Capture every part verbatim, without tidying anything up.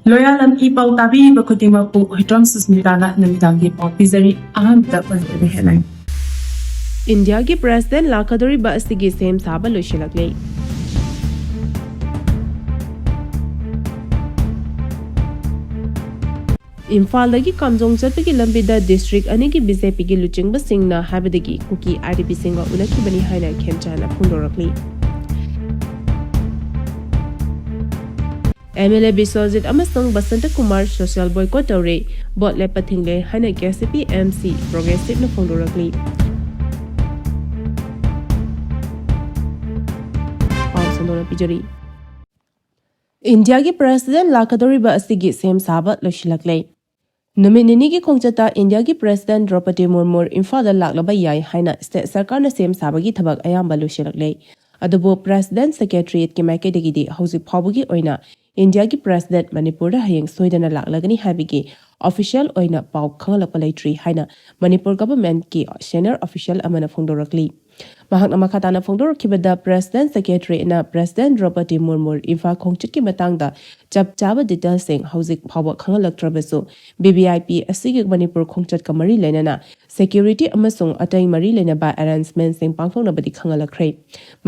ꯂꯣꯌꯥꯂꯝ E ꯄꯥꯎ ꯇꯥꯕꯤꯔꯤꯕ ꯈꯨꯗꯤꯡꯃꯛꯄꯨ ꯍꯨꯏꯗ꯭ꯔꯣꯝ ꯁꯨꯁꯃꯤꯇꯥꯅ ꯅꯨꯃꯤꯗꯥꯡꯒꯤ ꯄꯥꯎ ꯄꯤꯖꯔꯤ꯫ ꯑꯍꯥꯟꯕꯗ ꯃꯅꯤꯄꯨꯔꯤ ꯍꯦꯠꯂꯥꯏꯟ꯫ ꯏꯟꯗꯤꯌꯥꯒꯤ ꯄ꯭ꯔꯦꯁꯤꯗꯦꯟ ꯂꯥꯛꯀꯗꯧꯔꯤꯕ ꯑꯁꯤꯒꯤ ꯁꯦꯝ ꯁꯥꯕ ꯂꯣꯏꯁꯤꯜꯂꯛꯂꯦ꯫ ꯏꯝꯐꯥꯜꯗꯒꯤ ꯀꯥꯝꯖꯣꯡ ꯆꯠꯄꯒꯤ ꯂꯝꯕꯤꯗ ꯗꯤꯁꯇ꯭ꯔꯤꯛ ꯑꯅꯤꯒꯤ ꯕꯤ ꯖꯦ ꯄꯤꯒꯤ ꯂꯨꯆꯤꯡꯕꯁꯤꯡꯅ ꯍꯥꯏꯕꯗꯒꯤ ꯀꯨꯀꯤ ꯑꯥꯏ ꯗꯤ ꯄꯤꯁꯤꯡꯒ ꯎꯅꯈꯤꯕꯅꯤ ꯍꯥꯏꯅ ꯈꯦꯝꯆꯥꯅ ꯐꯣꯡꯗꯣꯔꯛꯂꯤ꯫ ꯑꯦꯝ ꯑꯦꯜ ꯑꯦ ꯕꯤꯁ꯭ꯋꯖꯤꯠ ꯑꯃꯁꯨꯡ ꯕꯁꯟꯇ ꯀꯨꯃꯥꯔ ꯁꯣꯁꯤꯌꯦꯜ ꯕꯣꯏꯀꯣꯠ ꯇꯧꯔꯦ, ꯚꯣꯠ ꯂꯦꯞꯄ ꯊꯤꯡꯂꯦ ꯍꯥꯏꯅ ꯀꯦ ꯁꯤ ꯄꯤ ꯑꯦꯝ ꯁꯤ ꯄ꯭ꯔꯣꯒ꯭ꯔꯦꯁꯤꯞꯅ ꯐꯣꯡꯗꯣꯔꯛꯂꯤ꯫ ꯄꯥꯎ ꯁꯟꯗꯣꯛꯅ ꯄꯤꯖꯔꯤ꯫ ꯏꯟꯗꯤꯌꯥꯒꯤ ꯄ꯭ꯔꯦꯁꯤꯗꯦꯟ ꯂꯥꯛꯀꯗꯧꯔꯤꯕ ꯑꯁꯤꯒꯤ ꯁꯦꯝ ꯁꯥꯕ ꯂꯣꯏꯁꯤꯜꯂꯛꯂꯦ꯫ ꯅꯨꯃꯤꯠ ꯅꯤꯅꯤꯒꯤ ꯈꯣꯡꯆꯠꯇ ꯏꯟꯗꯤꯌꯥꯒꯤ ꯄ꯭ꯔꯦꯁꯤꯗꯦꯟ ꯗ꯭ꯔꯧꯄꯗꯤ ꯃꯨꯔꯃꯨ ꯏꯝꯐꯥꯜꯗ ꯂꯥꯛꯂꯕ ꯌꯥꯏ ꯍꯥꯏꯅ ꯁ꯭ꯇꯦꯠ ꯁꯔꯀꯥꯔꯅ ꯁꯦꯝ ꯁꯥꯕꯒꯤ ꯊꯕꯛ ꯑꯌꯥꯝꯕ ꯂꯣꯏꯁꯤꯜꯂꯛꯂꯦ꯫ ꯑꯗꯨꯕꯨ ꯄ꯭ꯔꯦꯁꯤꯗꯦꯟ ꯁꯦꯀ꯭ꯔꯦꯇꯔꯤꯌꯦꯠꯀꯤ ꯃꯥꯏꯀꯩꯗꯒꯤꯗꯤ ꯍꯧꯖꯤꯛ ꯐꯥꯎꯕꯒꯤ ꯑꯣꯏꯅ ꯏꯟꯗꯤꯌꯥꯒꯤ ꯄ꯭ꯔꯦꯁꯤꯗꯦꯟ ꯃꯅꯤꯄꯨꯔꯗ ꯍꯌꯦꯡ ꯁꯣꯏꯗꯅ ꯂꯥꯛꯂꯒꯅꯤ ꯍꯥꯏꯕꯒꯤ ꯑꯣꯐꯤꯁꯤꯌꯦꯜ ꯑꯣꯏꯅ ꯄꯥꯎ ꯈꯪꯍꯜꯂꯛꯄ ꯂꯩꯇ꯭ꯔꯤ ꯍꯥꯏꯅ ꯃꯅꯤꯄꯨꯔ ꯒꯚꯔꯟꯃꯦꯟꯠꯀꯤ ꯁꯦꯅꯤꯌꯔ ꯑꯣꯐꯤꯁꯤꯌꯦꯜ ꯑꯃꯅ ꯐꯣꯡꯗꯣꯔꯛꯂꯤ꯫ ꯃꯍꯥꯛꯅ ꯃꯈꯥ ꯇꯥꯅ ꯐꯣꯡꯗꯣꯔꯛꯈꯤꯕꯗ, ꯄ꯭ꯔꯦꯁꯤꯗꯦꯟ ꯁꯦꯀ꯭ꯔꯦꯇꯔꯤꯌꯦꯠꯅ ꯄ꯭ꯔꯦꯁꯤꯗꯦꯟ ꯗ꯭ꯔꯧꯄꯗꯤ ꯃꯨꯔꯃꯨ ꯏꯝꯐꯥꯜ ꯈꯣꯡꯆꯠꯀꯤ ꯃꯇꯥꯡꯗ ꯆꯞ ꯆꯥꯕ ꯗꯤꯇꯦꯜꯁꯤꯡ ꯍꯧꯖꯤꯛ ꯐꯥꯎꯕ ꯈꯪꯍꯜꯂꯛꯇ꯭ꯔꯕꯁꯨ, ꯚꯤ ꯚꯤ ꯑꯥꯏ ꯄꯤ ꯑꯁꯤꯒꯤ ꯃꯅꯤꯄꯨꯔ ꯈꯣꯡꯆꯠꯀ ꯃꯔꯤ ꯂꯩꯅꯅ ꯁꯦꯀ꯭ꯌꯨꯔꯤꯇꯤ ꯑꯃꯁꯨꯡ ꯑꯇꯩ ꯃꯔꯤ ꯂꯩꯅꯕ ꯑꯦꯔꯦꯟꯖꯃꯦꯟꯠꯁꯤꯡ ꯄꯥꯡꯊꯣꯛꯅꯕꯗꯤ ꯈꯪꯍꯜꯂꯛꯈ꯭ꯔꯦ꯫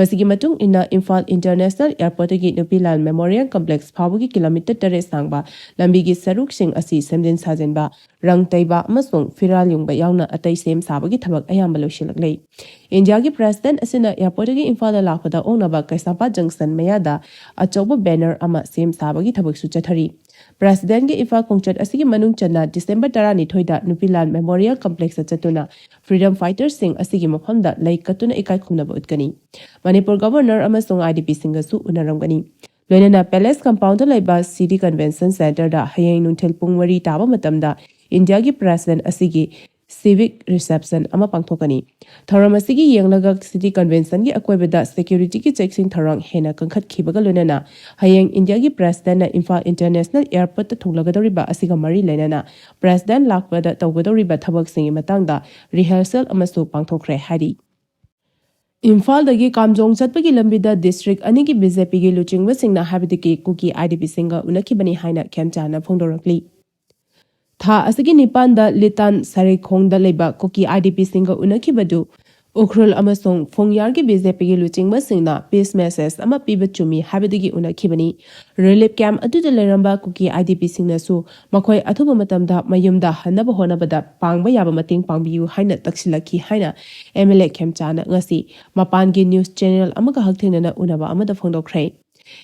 ꯃꯁꯤꯒꯤ ꯃꯇꯨꯡ ꯏꯟꯅ ꯏꯝꯐꯥꯜ ꯏꯟꯇꯔꯅꯦꯁꯅꯦꯜ ꯑꯦꯌꯔꯄꯣꯔꯠꯇꯒꯤ ꯅꯨꯄꯤꯂꯥꯜ ꯃꯦꯃꯣꯔꯤꯌꯦꯜ ꯀꯝꯄ꯭ꯂꯦꯛꯁ ꯐꯥꯎꯕꯒꯤ ꯀꯤꯂꯣꯃꯤꯇꯔ ꯇꯔꯦꯠ ꯁꯥꯡꯕ ꯂꯝꯕꯤꯒꯤ ꯁꯔꯨꯛꯁꯤꯡ ꯑꯁꯤ ꯁꯦꯝꯖꯤꯟ ꯁꯥꯖꯤꯟꯕ, ꯔꯪ ꯇꯩꯕ ꯑꯃꯁꯨꯡ ꯐꯤꯔꯥꯜ ꯌꯨꯡꯕ ꯌꯥꯎꯅ ꯑꯇꯩ ꯁꯦꯝ ꯁꯥꯕꯒꯤ ꯊꯕꯛ ꯑꯌꯥꯝꯕ ꯂꯣꯏꯁꯤꯜꯂꯛꯂꯦ꯫ ꯏꯟꯗꯤꯌꯥꯒꯤ ꯄ꯭ꯔꯦꯁꯤꯗꯦꯟꯠ ꯑꯁꯤꯅ ꯑꯦꯌꯔꯄꯣꯔꯠꯇꯒꯤ ꯏꯝꯐꯥꯜꯗ ꯂꯥꯛꯄꯗ ꯑꯣꯛꯅꯕ ꯀꯩꯁꯥꯝꯄꯥꯠ ꯖꯪꯁꯟ ꯃꯌꯥꯗ ꯑꯆꯧꯕ ꯕꯦꯅꯔ ꯑꯃ ꯁꯦꯝ ꯁꯥꯕꯒꯤ ꯊꯕꯛꯁꯨ ꯆꯠꯊꯔꯤ꯫ ꯄ꯭ꯔꯦꯁꯤꯗꯦꯟꯠꯀꯤ ꯏꯝꯐꯥꯜ ꯈꯣꯡꯆꯠ ꯑꯁꯤꯒꯤ ꯃꯅꯨꯡ ꯆꯟꯅ ꯗꯤꯁꯦꯝꯕꯔ ꯇꯔꯥꯅꯤꯊꯣꯏꯗ ꯅꯨꯄꯤꯂꯥꯜ ꯃꯦꯃꯣꯔꯤꯌꯦꯜ ꯀꯝꯄ꯭ꯂꯦꯛꯁꯇ ꯆꯠꯇꯨꯅ ꯐ꯭ꯔꯤꯗꯝ ꯐꯥꯏꯇꯔꯁꯤꯡ ꯑꯁꯤꯒꯤ ꯃꯐꯝꯗ ꯂꯩ ꯀꯠꯇꯨꯅ ꯏꯀꯥꯏ ꯈꯨꯝꯅꯕ ꯎꯠꯀꯅꯤ꯫ ꯃꯅꯤꯄꯨꯔ ꯒꯚꯔꯅꯔ ꯑꯃꯁꯨꯡ ꯑꯥꯏ ꯗꯤ ꯄꯤꯁꯤꯡꯒꯁꯨ ꯎꯅꯔꯝꯒꯅꯤ꯫ ꯂꯣꯏꯅꯅ ꯄꯦꯂꯦꯁ ꯀꯝꯄꯥꯎꯟꯗ ꯂꯩꯕ ꯁꯤꯇꯤ ꯀꯟꯚꯦꯟꯁꯟ ꯁꯦꯟꯇꯔꯗ ꯍꯌꯦꯡ ꯅꯨꯡꯊꯤꯜ ꯄꯨꯡ ꯃꯔꯤ ꯇꯥꯕ ꯃꯇꯝꯗ ꯏꯟꯗꯤꯌꯥꯒꯤ ꯄ꯭ꯔꯦꯁꯤꯗꯦꯟꯠ ꯑꯁꯤꯒꯤ ꯁꯤꯚꯤꯛ ꯔꯤꯁꯦꯞꯁꯟ ꯑꯃ ꯄꯥꯡꯊꯣꯛꯀꯅꯤ꯫ ꯊꯧꯔꯝ ꯑꯁꯤꯒꯤ ꯌꯦꯡꯂꯒ ꯁꯤꯇꯤ ꯀꯟꯚꯦꯟꯁꯟꯒꯤ ꯑꯀꯣꯏꯕꯗ ꯁꯦꯀ꯭ꯌꯨꯔꯤꯇꯤꯒꯤ ꯆꯦꯛꯁꯤꯟ ꯊꯧꯔꯥꯡ ꯍꯦꯟꯅ ꯀꯟꯈꯠꯈꯤꯕꯒ ꯂꯣꯏꯅꯅ ꯍꯌꯦꯡ ꯏꯟꯗꯤꯌꯥꯒꯤ ꯄ꯭ꯔꯦꯁꯤꯗꯦꯟꯠꯅ ꯏꯝꯐꯥꯜ ꯏꯟꯇꯔꯅꯦꯁꯅꯦꯜ ꯑꯦꯌꯔꯄꯣꯔꯠꯇ ꯊꯨꯡꯂꯒꯗꯧꯔꯤꯕ ꯑꯁꯤꯒ ꯃꯔꯤ ꯂꯩꯅꯅ ꯄ꯭ꯔꯦꯁꯤꯗꯦꯟꯠ ꯂꯥꯛꯄꯗ ꯇꯧꯒꯗꯧꯔꯤꯕ ꯊꯕꯛꯁꯤꯡꯒꯤ ꯃꯇꯥꯡꯗ ꯔꯤꯍꯔꯁꯦꯜ ꯑꯃꯁꯨ ꯄꯥꯡꯊꯣꯛꯈ꯭ꯔꯦ ꯍꯥꯏꯔꯤ꯫ ꯏꯝꯐꯥꯜꯗꯒꯤ ꯀꯥꯝꯖꯣꯡ ꯆꯠꯄꯒꯤ ꯂꯝꯕꯤꯗ ꯗꯤꯁꯇ꯭ꯔꯤꯛ ꯑꯅꯤꯒꯤ ꯕꯤ ꯖꯦ ꯄꯤꯒꯤ ꯂꯨꯆꯤꯡꯕꯁꯤꯡꯅ ꯍꯥꯏꯕꯗꯒꯤ ꯀꯨꯀꯤ ꯑꯥꯏ ꯗꯤ ꯄꯤꯁꯤꯡꯒ ꯎꯅꯈꯤꯕꯅꯤ ꯍꯥꯏꯅ ꯈꯦꯝꯆꯥꯅ ꯐꯣꯡꯗꯣꯔꯛꯂꯤ꯫ ꯊꯥ ꯑꯁꯤꯒꯤ ꯅꯤꯄꯥꯟꯗ ꯂꯤꯇꯥꯟ ꯁꯔꯩꯈꯣꯡꯗ ꯂꯩꯕ ꯀꯨꯀꯤ ꯑꯥꯏ ꯗꯤ ꯄꯤꯁꯤꯡꯒ ꯎꯅꯈꯤꯕꯗꯨ ꯎꯈ꯭ꯔꯨꯜ ꯑꯃꯁꯨꯡ ꯐꯣꯡꯌꯥꯔꯒꯤ ꯕꯤ ꯖꯦ ꯄꯤꯒꯤ ꯂꯨꯆꯤꯡꯕꯁꯤꯡꯅ ꯄꯤꯁ ꯃꯦꯁꯦꯖ ꯑꯃ ꯄꯤꯕ ꯆꯨꯝꯃꯤ ꯍꯥꯏꯕꯗꯒꯤ ꯎꯅꯈꯤꯕꯅꯤ꯫ ꯔꯤꯂꯤꯐ ꯀꯦꯝꯞ ꯑꯗꯨꯗ ꯂꯩꯔꯝꯕ ꯀꯨꯀꯤ ꯑꯥꯏ ꯗꯤ ꯄꯤꯁꯤꯡꯅꯁꯨ ꯃꯈꯣꯏ ꯑꯊꯨꯕ ꯃꯇꯝꯗ ꯃꯌꯨꯝꯗ ꯍꯟꯅꯕ ꯍꯣꯠꯅꯕꯗ ꯄꯥꯡꯕ ꯌꯥꯕ ꯃꯇꯦꯡ ꯄꯥꯡꯕꯤꯌꯨ ꯍꯥꯏꯅ ꯇꯛꯁꯤꯜꯂꯛꯈꯤ ꯍꯥꯏꯅ ꯑꯦꯝ ꯑꯦꯜ ꯑꯦ ꯈꯦꯝꯆꯥꯅ ꯉꯁꯤ ꯃꯄꯥꯟꯒꯤ ꯅ꯭ꯌꯨꯁ ꯆꯦꯅꯦꯜ ꯑꯃꯒ ꯍꯛꯊꯦꯡꯅꯅ ꯎꯅꯕ ꯑꯃꯗ ꯐꯣꯡꯗꯣꯛꯈ꯭ꯔꯦ꯫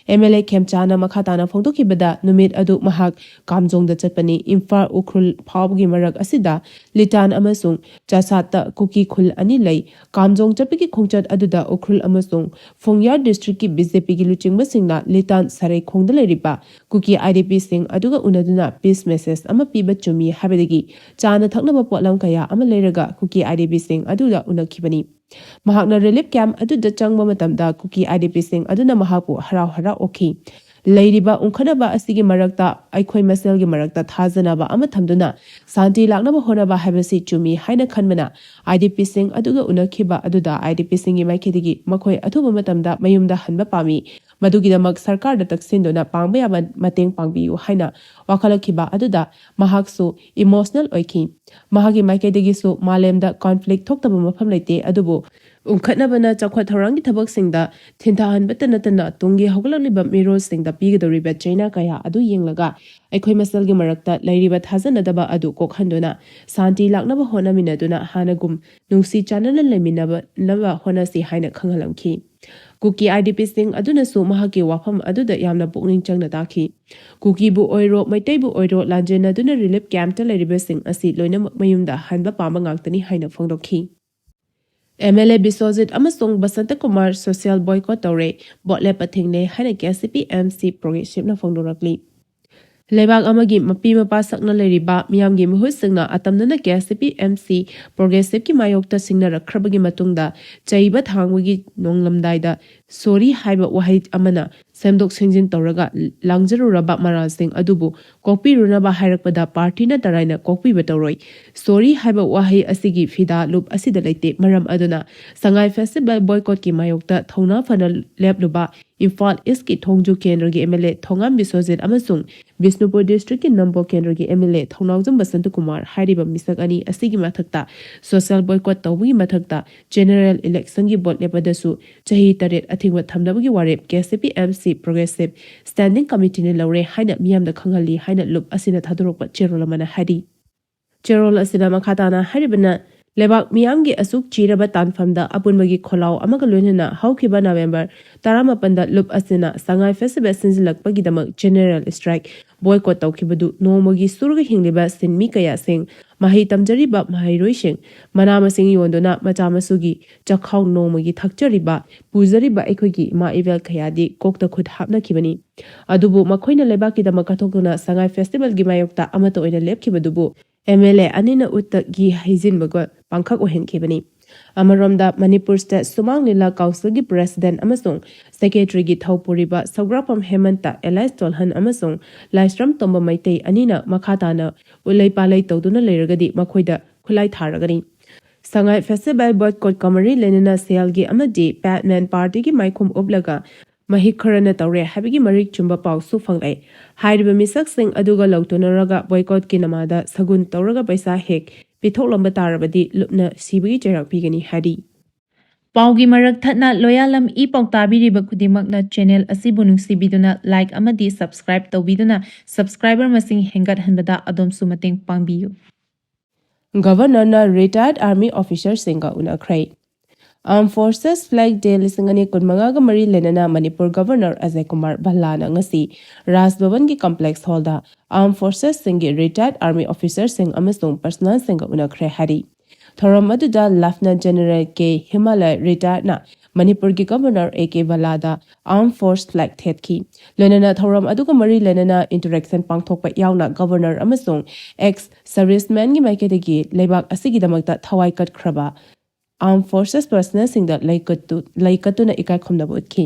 ꯑꯦꯝ ꯑꯦꯜ ꯑꯦ ꯈꯦꯝꯆꯥꯅ ꯃꯈꯥ ꯇꯥꯅ ꯐꯣꯡꯗꯣꯛꯈꯤꯕꯗ, ꯅꯨꯃꯤꯠ ꯑꯗꯨ ꯃꯍꯥꯛ ꯀꯥꯝꯖꯣꯡꯗ ꯆꯠꯄꯅꯤ꯫ ꯏꯝꯐꯥꯜ ꯎꯈ꯭ꯔꯨꯜ ꯐꯥꯎꯕꯒꯤ ꯃꯔꯛ ꯑꯁꯤꯗ ꯂꯤꯇꯥꯟ ꯑꯃꯁꯨꯡ ꯆꯥꯁꯥꯠꯇ ꯀꯨꯀꯤ ꯈꯨꯜ ꯑꯅꯤ ꯂꯩ꯫ ꯀꯥꯝꯖꯣꯡ ꯆꯠꯄꯒꯤ ꯈꯣꯡꯆꯠ ꯑꯗꯨꯗ ꯎꯈ꯭ꯔꯨꯜ ꯑꯃꯁꯨꯡ ꯐꯣꯡꯌꯥꯔ ꯗꯤꯁꯇ꯭ꯔꯤꯛꯀꯤ ꯕꯤ ꯖꯦ ꯄꯤꯒꯤ ꯂꯨꯆꯤꯡꯕꯁꯤꯡꯅ ꯂꯤꯇꯥꯟ ꯁꯔꯩꯈꯣꯡꯗ ꯂꯩꯔꯤꯕ ꯀꯨꯀꯤ ꯑꯥꯏ ꯗꯤ ꯄꯤꯁꯤꯡ ꯑꯗꯨꯒ ꯎꯅꯗꯨꯅ ꯄꯤꯁ ꯃꯦꯁꯦꯖ ꯑꯃ ꯄꯤꯕ ꯆꯨꯝꯃꯤ ꯍꯥꯏꯕꯗꯒꯤ ꯆꯥꯅ ꯊꯛꯅꯕ ꯄꯣꯠꯂꯝ ꯀꯌꯥ ꯑꯃ ꯂꯩꯔꯒ ꯀꯨꯀꯤ ꯑꯥꯏ ꯗꯤ ꯄꯤꯁꯤꯡ ꯑꯗꯨꯗ ꯎꯅꯈꯤꯕꯅꯤ꯫ ꯃꯍꯥꯛꯅ ꯔꯤꯂꯤꯐ ꯀꯦꯝꯞ ꯑꯗꯨꯗ ꯆꯪꯕ ꯃꯇꯝꯗ ꯀꯨꯀꯤ ꯑꯥꯏ ꯗꯤ ꯄꯤꯁꯤꯡ ꯑꯗꯨꯅ ꯃꯍꯥꯛꯄꯨ ꯍꯔꯥꯎ ꯍꯔꯥꯎ ꯑꯣꯛꯈꯤ꯫ ꯂꯩꯔꯤꯕ ꯎꯪꯈꯠꯅꯕ ꯑꯁꯤꯒꯤ ꯃꯔꯛꯇ ꯑꯩꯈꯣꯏ ꯃꯁꯦꯜꯒꯤ ꯃꯔꯛꯇ ꯊꯥꯖꯅꯕ ꯑꯃ ꯊꯝꯗꯨꯅ ꯁꯥꯟꯇꯤ ꯂꯥꯛꯅꯕ ꯍꯣꯠꯅꯕ ꯍꯥꯏꯕꯁꯤ ꯆꯨꯝꯃꯤ ꯍꯥꯏꯅ ꯈꯟꯕꯅ ꯑꯥꯏ ꯗꯤ ꯄꯤꯁꯤꯡ ꯑꯗꯨꯒ ꯎꯅꯈꯤꯕ ꯑꯗꯨꯗ ꯑꯥꯏ ꯗꯤ ꯄꯤꯁꯤꯡꯒꯤ ꯃꯥꯏꯀꯩꯗꯒꯤ ꯃꯈꯣꯏ ꯑꯊꯨꯕ ꯃꯇꯝꯗ ꯃꯌꯨꯝꯗ ꯍꯟꯕ ꯄꯥꯝꯃꯤ꯫ ꯃꯗꯨꯒꯤꯗꯃꯛ ꯁꯔꯀꯥꯔꯗ ꯇꯛꯁꯤꯟꯗꯨꯅ ꯄꯥꯡꯕ ꯌꯥꯕ ꯃꯇꯦꯡ ꯄꯥꯡꯕꯤꯌꯨ ꯍꯥꯏꯅ ꯋꯥꯀꯠꯂꯛꯈꯤꯕ ꯑꯗꯨꯗ ꯃꯍꯥꯛꯁꯨ ꯏꯃꯣꯁꯅꯦꯜ ꯑꯣꯏꯈꯤ꯫ ꯃꯍꯥꯛꯀꯤ ꯃꯥꯏꯀꯩꯗꯒꯤꯁꯨ ꯃꯥꯂꯦꯝꯗ ꯀꯣꯟꯐ꯭ꯂꯤꯛ ꯊꯣꯛꯇꯕ ꯃꯐꯝ ꯂꯩꯇꯦ, ꯑꯗꯨꯕꯨ ꯎꯪꯈꯠꯅꯕꯅ ꯆꯥꯎꯈꯠ ꯊꯧꯔꯥꯡꯒꯤ ꯊꯕꯛꯁꯤꯡꯗ ꯊꯤꯟꯊꯍꯟꯕꯇ ꯅꯠꯇꯅ ꯇꯨꯡꯒꯤ ꯍꯧꯒꯠꯂꯛꯂꯤꯕ ꯃꯤꯔꯣꯜꯁꯤꯡꯗ ꯄꯤꯒꯗꯧꯔꯤꯕ ꯆꯩꯅꯥ ꯀꯌꯥ ꯑꯗꯨ ꯌꯦꯡꯂꯒ ꯑꯩꯈꯣꯏ ꯃꯁꯦꯜꯒꯤ ꯃꯔꯛꯇ ꯂꯩꯔꯤꯕ ꯊꯥꯖꯅꯗꯕ ꯑꯗꯨ ꯀꯣꯛꯍꯟꯗꯨꯅ ꯁꯥꯟꯇꯤ ꯂꯥꯛꯅꯕ ꯍꯣꯠꯅꯃꯤꯟꯅꯗꯨꯅ ꯍꯥꯟꯅꯒꯨꯝ ꯅꯨꯡꯁꯤ ꯆꯥꯟꯅꯅ ꯂꯩꯃꯤꯟꯅꯕ ꯍꯣꯠꯅꯁꯤ ꯍꯥꯏꯅ ꯈꯪꯍꯜꯂꯝꯈꯤ꯫ ꯀꯨꯀꯤ ꯑꯥꯏ ꯗꯤ ꯄꯤꯁꯤꯡ ꯑꯗꯨꯅꯁꯨ ꯃꯍꯥꯛꯀꯤ ꯋꯥꯐꯝ ꯑꯗꯨꯗ ꯌꯥꯝꯅ ꯄꯨꯛꯅꯤꯡ ꯆꯪꯅ ꯇꯥꯈꯤ꯫ ꯀꯨꯀꯤꯕꯨ ꯑꯣꯏꯔꯣ, ꯃꯩꯇꯩꯕꯨ ꯑꯣꯏꯔꯣ, ꯂꯥꯟꯖꯦꯟꯅꯗꯨꯅ ꯔꯤꯂꯤꯐ ꯀꯦꯝꯞꯇ ꯂꯩꯔꯤꯕꯁꯤꯡ ꯑꯁꯤ ꯂꯣꯏꯅꯃꯛ ꯃꯌꯨꯝꯗ ꯍꯟꯕ ꯄꯥꯝꯕ ꯉꯥꯛꯇꯅꯤ ꯍꯥꯏꯅ ꯐꯣꯡꯗꯣꯛꯈꯤ꯫ ꯑꯦꯝ ꯑꯦꯜ ꯑꯦ ꯕꯤꯁ꯭ꯋꯖꯤꯠ ꯑꯃꯁꯨꯡ ꯕꯁꯟꯇ ꯀꯨꯃꯥꯔ ꯁꯣꯁꯤꯌꯦꯜ ꯕꯣꯏꯀꯣꯠ ꯇꯧꯔꯦ, ꯚꯣꯠ ꯂꯦꯞꯄ ꯊꯤꯡꯂꯦ ꯍꯥꯏꯅ ꯀꯦ ꯑꯦꯁ ꯁꯤ ꯄꯤ ꯑꯦꯝ ꯁꯤ ꯄ꯭ꯔꯣꯒ꯭ꯔꯦꯁꯤꯞꯅ ꯐꯣꯡꯗꯣꯔꯛꯂꯤ꯫ ꯂꯩꯕꯥꯛ ꯑꯃꯒꯤ ꯃꯄꯤ ꯃꯄꯥ ꯁꯛꯅ ꯂꯩꯔꯤꯕ ꯃꯤꯌꯥꯝꯒꯤ ꯃꯍꯨꯠꯁꯤꯡꯅ ꯑꯇꯝꯅꯅ ꯀꯦ ꯑꯦꯁ ꯁꯤ ꯄꯤ ꯑꯦꯝ ꯁꯤ ꯄ꯭ꯔꯣꯒ꯭ꯔꯦꯁꯤꯞꯀꯤ ꯃꯥꯌꯣꯛꯇ ꯁꯤꯡꯅꯔꯛꯈ꯭ꯔꯕꯒꯤ ꯃꯇꯨꯡꯗ ꯆꯩꯕ ꯊꯥꯡꯕꯒꯤ ꯅꯣꯡꯂꯝꯗꯥꯏꯗ ꯁꯣꯔꯤ ꯍꯥꯏꯕ ꯋꯥꯍꯩ ꯑꯃꯅ ꯁꯦꯝꯗꯣꯛ ꯁꯦꯝꯖꯤꯟ ꯇꯧꯔꯒ ꯂꯥꯡꯖꯔꯨꯔꯕ ꯃꯔꯥꯜꯁꯤꯡ ꯑꯗꯨꯕꯨ ꯀꯣꯛꯄꯤꯔꯨꯅꯕ ꯍꯥꯏꯔꯛꯄꯗ ꯄꯥꯔꯇꯤꯅ ꯇꯔꯥꯏꯅ ꯀꯣꯛꯄꯤꯕ ꯇꯧꯔꯣꯏ꯫ ꯁꯣꯔꯤ ꯍꯥꯏꯕ ꯋꯥꯍꯩ ꯑꯁꯤꯒꯤ ꯐꯤꯗꯥ ꯂꯨꯞ ꯑꯁꯤꯗ ꯂꯩꯇꯦ꯫ ꯃꯔꯝ ꯑꯗꯨꯅ ꯁꯉꯥꯏ ꯐꯦꯁꯇꯤꯚꯦꯜ ꯕꯣꯏꯀꯣꯠꯀꯤ ꯃꯥꯌꯣꯛꯇ ꯊꯧꯅꯥ ꯐꯅ ꯂꯦꯞꯂꯨꯕ ꯏꯝꯐꯥꯜ ꯏꯁꯀꯤ ꯊꯣꯡꯖꯨ ꯀꯦꯟꯗ꯭ꯔꯒꯤ ꯑꯦꯝ ꯑꯦꯜ ꯑꯦ ꯊꯣꯉꯥꯝ ꯕꯤꯁ꯭ꯋꯖꯤꯠ ꯑꯃꯁꯨꯡ ꯕꯤꯁꯅꯨꯄꯨꯔ ꯗꯤꯁꯇ꯭ꯔꯤꯛꯀꯤ ꯅꯝꯕꯣꯜ ꯀꯦꯟꯗ꯭ꯔꯒꯤ ꯑꯦꯝ ꯑꯦꯜ ꯑꯦ ꯊꯧꯅꯥꯎꯖꯝ ꯕꯁꯟꯇꯀꯨꯃꯥꯔ ꯍꯥꯏꯔꯤꯕ ꯃꯤꯁꯛ ꯑꯅꯤ ꯑꯁꯤꯒꯤ ꯃꯊꯛꯇ ꯁꯣꯁꯤꯌꯦꯜ ꯕꯣꯏꯀꯣꯠ ꯇꯧꯕꯒꯤ ꯃꯊꯛꯇ ꯖꯦꯅꯦꯔꯦꯜ ꯏꯂꯦꯛꯁꯟꯒꯤ ꯚꯣꯠ ꯂꯦꯞꯄꯗꯁꯨ ꯆꯍꯤ ꯇꯔꯦꯠ ꯑꯊꯤꯡꯕ ꯊꯝꯅꯕꯒꯤ ꯋꯥꯔꯦꯞ K C P M C progressive standing ꯀꯃꯤꯇꯤꯅ ꯂꯧꯔꯦ ꯍꯥꯏꯅ ꯃꯤꯌꯥꯝꯗ ꯈꯪꯍꯜꯂꯤ ꯍꯥꯏꯅ ꯂꯨꯞ ꯑꯁꯤꯅ ꯊꯥꯗꯣꯔꯛꯄ ꯆꯦꯔꯣꯜ ꯑꯃꯅ ꯍꯥꯏꯔꯤ꯫ ꯆꯦꯔꯣꯜ ꯑꯁꯤꯗ ꯃꯈꯥ ꯇꯥꯅ ꯍꯥꯏꯔꯤꯕꯅ, ꯂꯩꯕꯥꯛ ꯃꯤꯌꯥꯝꯒꯤ ꯑꯁꯨꯛ ꯆꯤꯔꯕ ꯇꯥꯟꯐꯝꯗ ꯑꯄꯨꯟꯕꯒꯤ ꯈꯣꯜꯂꯥꯎ ꯑꯃꯒ ꯂꯣꯏꯅꯅ ꯍꯧꯈꯤꯕ ꯅꯕꯦꯝꯕꯔ ꯇꯔꯥꯃꯥꯄꯟꯗ ꯂꯨꯞ ꯑꯁꯤꯅ ꯁꯉꯥꯏ ꯐꯦꯁꯇꯤꯚꯦꯜ ꯁꯤꯟꯖꯤꯜꯂꯛꯄꯒꯤꯗꯃꯛ ꯖꯦꯅꯦꯔꯦꯜ ꯁ꯭ꯇ꯭ꯔꯥꯏꯛ ꯕꯣꯏꯀꯣꯠ ꯇꯧꯈꯤꯕꯗꯨ ꯅꯣꯡꯃꯒꯤ ꯁꯨꯔꯒ ꯍꯤꯡꯂꯤꯕ ꯁꯤꯟꯃꯤ ꯀꯌꯥꯁꯤꯡ, ꯃꯍꯩ ꯇꯝꯖꯔꯤꯕ ꯃꯍꯩꯔꯣꯏꯁꯤꯡ, ꯃꯅꯥ ꯃꯁꯤꯡ ꯌꯣꯟꯗꯨꯅ ꯃꯆꯥ ꯃꯁꯨꯒꯤ ꯆꯥꯛꯈꯥꯎ ꯅꯣꯡꯃꯒꯤ ꯊꯛꯆꯔꯤꯕ, ꯄꯨꯖꯔꯤꯕ ꯑꯩꯈꯣꯏꯒꯤ ꯏꯃꯥ ꯏꯕꯦꯜ ꯀꯌꯥꯗꯤ ꯀꯣꯛꯇ ꯈꯨꯠ ꯍꯥꯞꯅꯈꯤꯕꯅꯤ꯫ ꯑꯗꯨꯕꯨ ꯃꯈꯣꯏꯅ ꯂꯩꯕꯥꯛꯀꯤꯗꯃꯛ ꯀꯠꯊꯣꯛꯇꯨꯅ ꯁꯉꯥꯏ ꯐꯦꯁꯇꯤꯚꯦꯜꯒꯤ ꯃꯥꯌꯣꯛꯇ ꯑꯃꯠꯇ ꯑꯣꯏꯅ ꯂꯦꯞꯈꯤꯕꯗꯨꯕꯨ ꯑꯦꯝ ꯑꯦꯜ ꯑꯦ ꯑꯅꯤꯅ ꯎꯠꯇꯒꯤ ꯍꯩꯖꯤꯟꯕꯒ ꯄꯥꯡꯈꯛ ꯑꯣꯏꯍꯟꯈꯤꯕꯅꯤ꯫ ꯑꯃꯔꯣꯝꯗ, ꯃꯅꯤꯄꯨꯔ ꯁ꯭ꯇꯦꯠ ꯁꯨꯃꯥꯡ ꯂꯤꯂꯥ ꯀꯥꯎꯟꯁꯤꯜꯒꯤ ꯄ꯭ꯔꯦꯁꯤꯗꯦꯟꯠ ꯑꯃꯁꯨꯡ ꯁꯦꯀ꯭ꯔꯦꯇꯔꯤꯒꯤ ꯊꯧꯄꯨꯔꯤꯕ ꯁꯧꯒ꯭ꯔꯥꯛꯄꯝ ꯍꯦꯃꯟꯇ ꯑꯦꯂꯥꯏꯁ ꯇꯣꯜꯍꯟ ꯑꯃꯁꯨꯡ ꯂꯥꯏꯁ꯭ꯔꯝ ꯇꯣꯝꯕ ꯃꯩꯇꯩ ꯑꯅꯤꯅ ꯃꯈꯥ ꯇꯥꯅ ꯎꯠꯂꯩ ꯄꯥꯂꯩ ꯇꯧꯗꯨꯅ ꯂꯩꯔꯒꯗꯤ ꯃꯈꯣꯏꯗ ꯈꯨꯠꯂꯥꯏ ꯊꯥꯔꯒꯅꯤ꯫ ꯁꯉꯥꯏ ꯐꯦꯁꯇꯤꯚꯦꯜ ꯕꯣꯏꯀꯣꯠꯀ ꯃꯔꯤ ꯂꯩꯅꯅ ꯁꯦꯜꯒꯤ ꯑꯃꯗꯤ ꯄꯦꯠꯃꯦꯟ ꯄꯥꯔꯇꯤꯒꯤ ꯃꯥꯏꯈꯨꯝ ꯎꯞꯂꯒ ꯃꯍꯤꯛ ꯈꯔꯅ ꯇꯧꯔꯦ ꯍꯥꯏꯕꯒꯤ ꯃꯔꯤꯛ ꯆꯨꯝꯕ ꯄꯥꯎꯁꯨ ꯐꯪꯂꯛꯏ꯫ ꯍꯥꯏꯔꯤꯕ ꯃꯤꯁꯛꯁꯤꯡ ꯑꯗꯨꯒ ꯂꯧꯇꯨꯅꯔꯒ ꯕꯣꯏꯀꯣꯠꯀꯤ ꯅꯃꯥꯗ ꯁꯒꯨꯟ ꯇꯧꯔꯒ ꯄꯩꯁꯥ ꯍꯦꯛ ꯄꯤꯊꯣꯛꯂꯝꯕ ꯇꯥꯔꯕꯗꯤ ꯂꯨꯞꯅ ꯁꯤꯕꯒꯤ ꯆꯩꯔꯥꯛ ꯄꯤꯒꯅꯤ ꯍꯥꯏꯔꯤ꯫ ꯄꯥꯎꯒꯤ ꯃꯔꯛ ꯊꯠꯅ ꯂꯣꯌꯥꯂꯝ ꯏ ꯄꯥꯎ ꯇꯥꯕꯤꯔꯤꯕ ꯈꯨꯗꯤꯡꯃꯛꯅ ꯆꯦꯅꯦꯜ ꯑꯁꯤꯕꯨ ꯅꯨꯡꯁꯤꯕꯤꯗꯨꯅ ꯂꯥꯏꯛ ꯑꯃꯗꯤ ꯁꯕꯁꯀ꯭ꯔꯥꯏꯕ ꯇꯧꯕꯤꯗꯨꯅ ꯁꯕꯁꯀ꯭ꯔꯥꯏꯕꯔ ꯃꯁꯤꯡ ꯍꯦꯟꯒꯠꯍꯟꯕꯗ ꯑꯗꯣꯝꯁꯨ ꯃꯇꯦꯡ ꯄꯥꯡꯕꯤꯌꯨ꯫ ꯒꯚꯔꯅꯔꯅ ꯔꯤꯇꯥꯌꯔꯗ ꯑꯥꯔꯃꯤ ꯑꯣꯐꯤꯁꯔꯁꯤꯡꯒ ꯎꯅꯈ꯭ꯔꯦ꯫ ꯑꯥꯔꯝ ꯐꯣꯔꯁꯦꯁ ꯐ꯭ꯂꯦꯒ ꯗꯦ ꯂꯤꯁꯤꯡ ꯑꯅꯤ ꯀꯨꯟꯃꯉꯥꯒ ꯃꯔꯤ ꯂꯩꯅꯅ ꯃꯅꯤꯄꯨꯔ ꯒꯚꯔꯅꯔ ꯑꯖꯌ ꯀꯨꯃꯥꯔ ꯚꯜꯂꯥꯅ ꯉꯁꯤ ꯔꯥꯖ ꯚꯕꯟꯒꯤ ꯀꯝꯄ꯭ꯂꯦꯛꯁ ꯍꯣꯜꯗ ꯑꯥꯔꯝ ꯐꯣꯔꯁꯦꯁꯁꯤꯡꯒꯤ ꯔꯤꯇꯥꯌꯔꯗ ꯑꯥꯔꯃꯤ ꯑꯣꯐꯤꯁꯔꯁꯤꯡ ꯑꯃꯁꯨꯡ ꯄꯔꯁꯅꯦꯜꯁꯤꯡꯒ ꯎꯅꯈ꯭ꯔꯦ ꯍꯥꯏꯔꯤ꯫ ꯊꯧꯔꯝ ꯑꯗꯨꯗ ꯂꯦꯐꯇꯤꯅꯦꯟꯠ ꯖꯦꯅꯦꯔꯦꯜ ꯀꯦ ꯍꯤꯃꯥꯂꯌ ꯔꯤꯇꯥꯌꯔꯗꯅ ꯃꯅꯤꯄꯨꯔꯒꯤ ꯒꯚꯔꯅꯔ ꯑꯦ ꯀꯦ ꯚꯜꯂꯥꯗ ꯑꯥꯔꯝ ꯐꯣꯔꯁ ꯐ꯭ꯂꯦꯒ ꯊꯦꯠꯈꯤ꯫ ꯂꯣꯏꯅꯅ ꯊꯧꯔꯝ ꯑꯗꯨꯒ ꯃꯔꯤ ꯂꯩꯅꯅ ꯏꯟꯇꯔꯦꯛꯁꯟ ꯄꯥꯡꯊꯣꯛꯄ ꯌꯥꯎꯅ ꯒꯚꯔꯅꯔ ꯑꯃꯁꯨꯡ ꯑꯦꯛꯁ ꯁꯔꯚꯤꯁꯃꯦꯟꯒꯤ ꯃꯥꯏꯀꯩꯗꯒꯤ ꯂꯩꯕꯥꯛ ꯑꯁꯤꯒꯤꯗꯃꯛꯇ ꯊꯋꯥꯏ ꯀꯠꯈ꯭ꯔꯕ Armed Forces personnelꯁꯤꯡꯗ ꯂꯩꯀꯠꯇꯨ- ꯂꯩꯀꯠꯇꯨꯅ ꯏꯀꯥꯏ ꯈꯨꯝꯅꯕ ꯎꯠꯈꯤ꯫